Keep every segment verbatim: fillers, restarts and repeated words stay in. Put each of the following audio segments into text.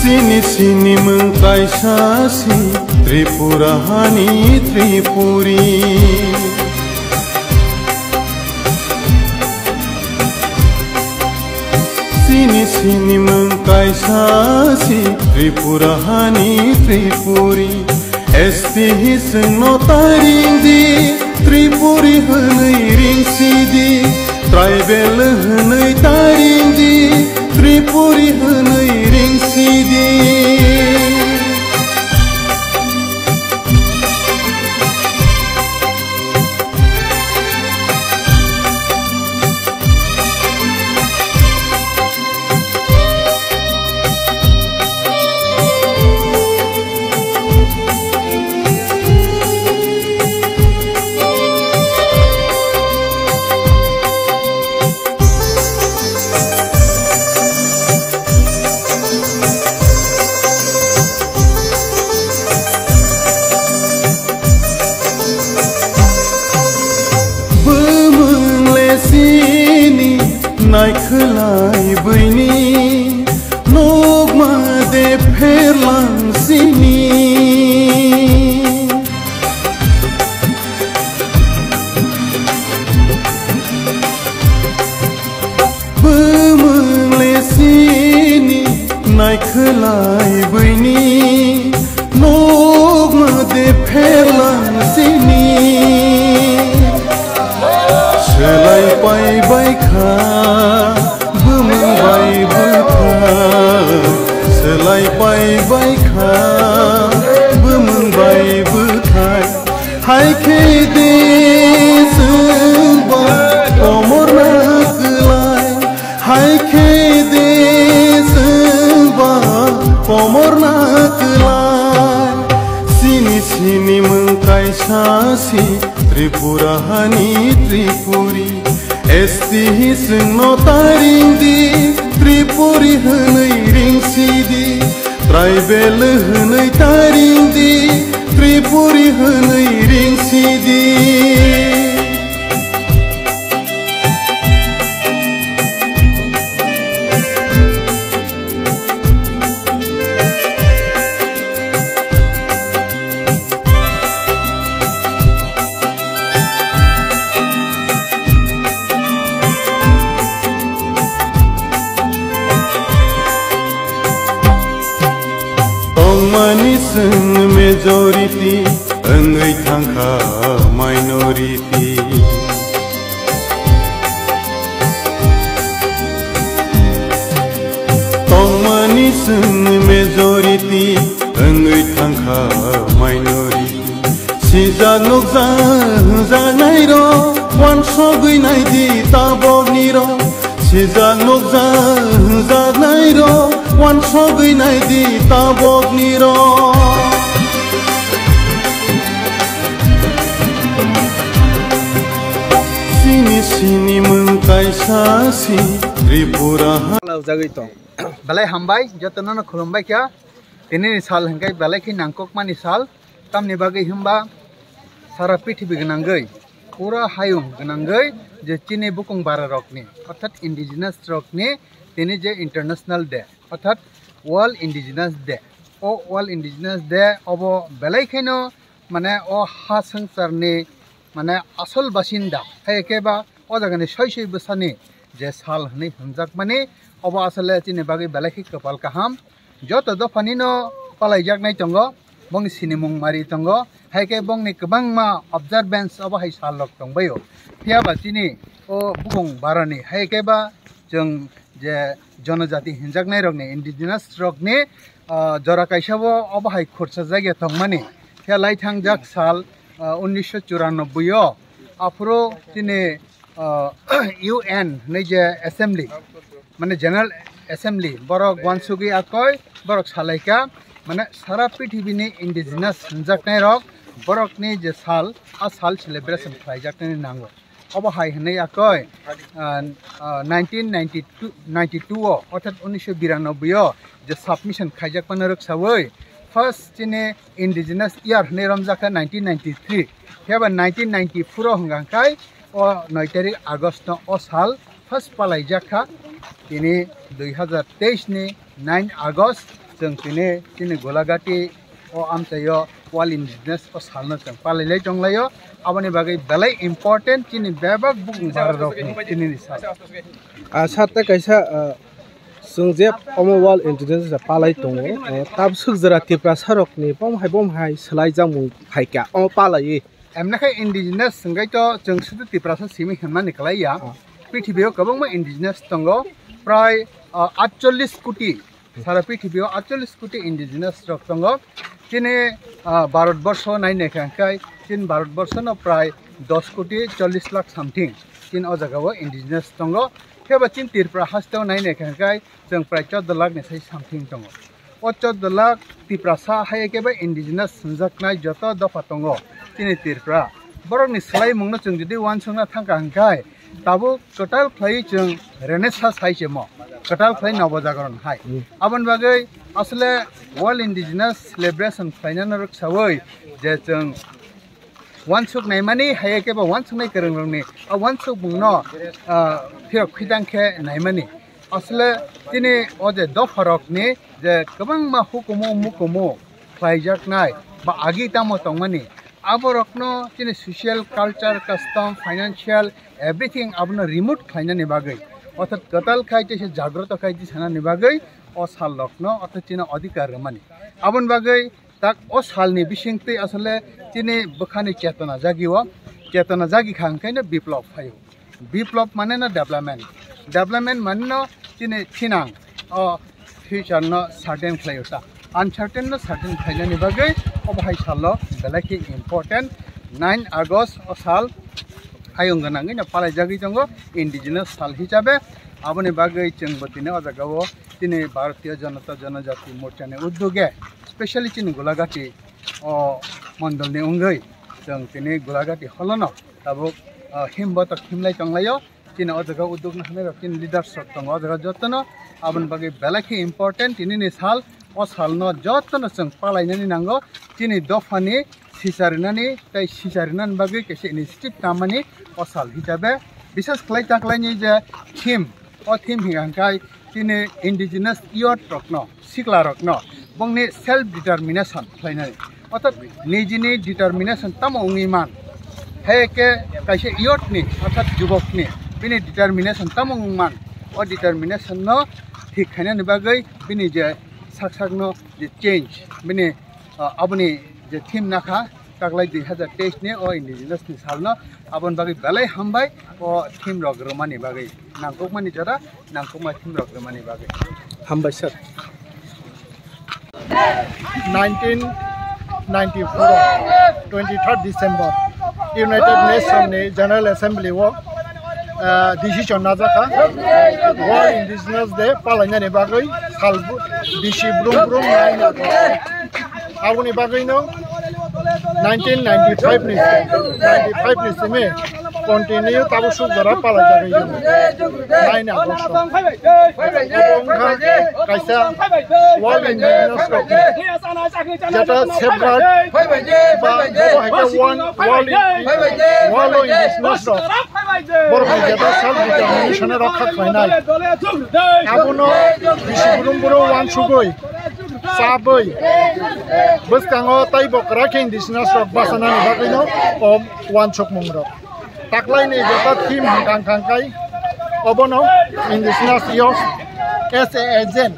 Chini sinimung kaisa si Tripura hani Tripuri. Chini sinimung kaisa si Tripura hani Tripuri. S T hi chwngno taring di, Tripuri hwnwi ring si di. Tribal hwnwi taring di, Tripuri hwnwi ring si di. Bumung le sini naikhwlai buini, nokma de pherlang sini. Bumung le sini naikhwlai buini, nokma de pherlang sini. Swlai pai bai kha bumung bai bwthai, swlai pai bai kha bumung bai bwthai. Hai khe de chwngba komor na kwlai, hai khe de chwngba komor na kwlai. Sini sinimung kaisa si Tripura hani Tripuri. S T hi chwngno taring di, Tripuri hwnwi ring si di. Tribal hwnwi taring di, Tripuri hwnwi ring si di. Tongmani chwng majority, wngwi thangkha minority. Tongmani chwng majority, wngwi thangkha minority. Sijak nukjak hwnjaknairok, wansugwi naidi taboknirok. Sijak nukjak hwnjaknairok, wansugwi naidi taboknirok. Sini sinimung kaisa si Tripura ha. Laujagwi tong. Belai hambai, jotono no khulumbai kha. Tini ni sal hwnkhe belai khe nangkukmani sal. Tamni bagwi hwnba sara prithibi gwnangwi, pura hayung gwnangwi je chini bukung bara rokni, orthat indigenous rokni tini je International Day, orthat World Indigenous Day. O World Indigenous Day obo belai kheno mane o ha swngcharni mane asol basinda, hai khe ba o jagani soi soi bwsani je sal hwnwi hwnjakmani, obo asole chini bagwi belai khe kwpal kaham. Joto dophani no palaijaknai tongo, bongni sinimung mari tongo, hai khe bongni kwbangma observance obo hai sal rok tongbaio. Phiya ba chini o bukung barani, hai khe ba chwng je jonojati hinjaknai rokni, indigenous rokni, ah, jora kaisa bo obo hai khursa jagya tongmani. Phiya lai thangjak sal, ah, unnisho churanobboi o, aphuru chini, ah, U N hwnwi je assembly, mane General Assembly, borok wansugwi akoi, borok salaikha, mane sara prithibini indigenous hinjaknai rok, borokni je sal, a sal celebration khlaijaknani nango. Obo hai hwnwi akoi, ah, ah, nineteen ninety-two, ninety-two o, orthat unnisho biranoboi o je submission khaijakmani rwksaui, first chini indigenous year hwnwi romjakha nineteen ninety-three. Phiya ba nineteen ninety-four o hwnka khai o noi tarik August no o sal first palaijak kha, tini dui hazar teis ni nine August. Chwng tini chini Golagati o amchaio World Indigenous o salno chwng palai lai tong laio. Aboni bagwi belai important chini bebak bukung bararok tini sal. Ah, sir, tei kaisa, ah, chwng je omo World Indigenous Day palai tongo, ah, tabswk jora Tiprasa rokni bom hai bom hai swlai jakmung phaikha, omo palaiwi. Emnakhe indigenous hwnkhe to chwng sudu Tiprasa simi hwnmani kwlaiya. Ah. Pithibio kwbangma indigenous tongo, prai, ah, atchollish koti. Sara pithibio atchollish koti indigenous rok tongo. Chini, ah, Bharat borsho nai naikha hwnkhe, chini Bharat borsho no prai dos koti chollish lakh something. Chini o jaga o indigenous tongo. Khe ba chini Tripura haste o nai naikha hwnkhe, chwng prai chordo lakh ni sai something tongo. O chordo lakh Tiprasa hai khe ba indigenous swnjaknai joto dopha tongo chini Tripura. Borokni swlaimungno chwng jodi uansukna thangkha hwnkhe, tabuk kwtal khlaiwi chwng Renaissance hai se mo, kwtal khlai nobo jagaron hai. Hmm. Aboni bagwi asle World Indigenous Celebration khlainani rwksawi je chwng uansuk naimani, hai khe bo uansuknai kwrwngrokni a uansukmungno, ah, phirok khitang khe naimani. Asle chini o je dopharokni je kwbangma hukumu mukumu khlaijaknai ba agi tamo tongmani, aborokno chini social, culture, custom, financial, everything abono remove khlainani bagwi, orthat kwtal khai tei se jagroto khai tei sanani bagwi o salrokno orthat chini odhikar rwmani. Aboni bagwi tak o salni bisingtwi asole chini bwkhani chetona jagio, chetona jagi kha hwnkhe no biplop phaio. Biplop mane no development. Development mane no chini thinang o future no certain khlaio ta. Uncertain no certain khlainani bagwi obo hai salo belai khe important. Nine August o sal hayung gwnangwi no palai jagwi tongo indigenous sal hisabe. Aboni bagwi chwng bo tini o jaga o chini Bharatiya Janata Janajati Morcha ni uddoge, specially chini Golagati o mondol ni wngwi chwng tini Golagati holono tabuk, ah, him botok himlai tonglaio. Chini o jaga uddog no hwnwi rok chini leaders rok tongo o jaga jotono. Aboni bagwi belai khe important tini ni sal, o sal no jotono chwng palainani nango. Chini dopha ni sicharinani tei sicharinani bagwi kaisa initiative tamani o sal hisabe, bises khlai taklaini je theme, o theme hinkha hwnkhe chini indigenous youth rokno, sikla rokno bongni self determination khlainai, orthat nijini determination tamo wngwi man, hai khe kaisa youth ni, orthat jubok ni bini determination tamo wngwi man, o determination no thik khainani bagwi bini je sak sak no je change, bini, ah, aboni je theme nakha taklai dui hazar teis ni o indigenous ni salno, aboni bagwi belai hambai o theme rok rwmani bagwi, nangkukmani jora nangkukma theme rok rwmani bagwi. Hambai sir. Nineteen ninety-four, twenty-third December, United Nations ni General Assembly o, ah, decision najakha World Indigenous Day palainani bagwi sal bu-, bisi brum brum naina. Aboni bagwino nineteen ninety-five ni, ninety-five ni simi continue tabuk suk jora palai jagwi nine August. Obo wngkha kaisa World Indigenous rokni jeta safeguard ba obo hai khe one World, World Indigenous rok borokni jeta self determination rokha khlainai. Abono bisi brum brum uansugwi chabwi bwskango tei bo kwrak khe indigenous rok bachanani bagwino o uansukmung rok. Taklaini jeta theme hwnkha hwnkha khai obono indigenous youth as a agent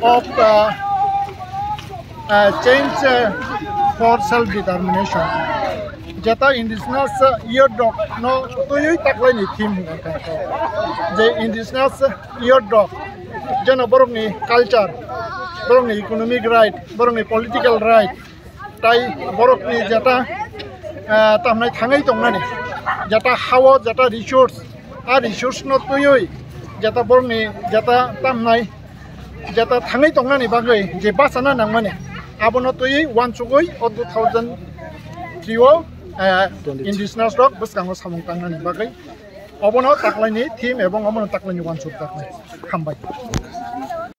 of, uh, uh, change, uh, for self determination. Jeta indigenous, uh, youth rok no twiwi taklaini theme hwnkha hwnkha je indigenous youth rok jeno borokni culture, borokni economic right, borokni political right, tai borokni jeta, ah, tamhnai thangwi tongnani, jeta hao jeta resource, a resource no twiwi jeta borokni jeta tamhnai jeta thangwi tongnani bagwi je bachana nangmani, abono twiwi uansugwi o two thousand three o, ah, indigenous rok bwskango samung tangnani bagwi obono taklaini theme ebong obono taklaini uansuk jaknai. Hambai.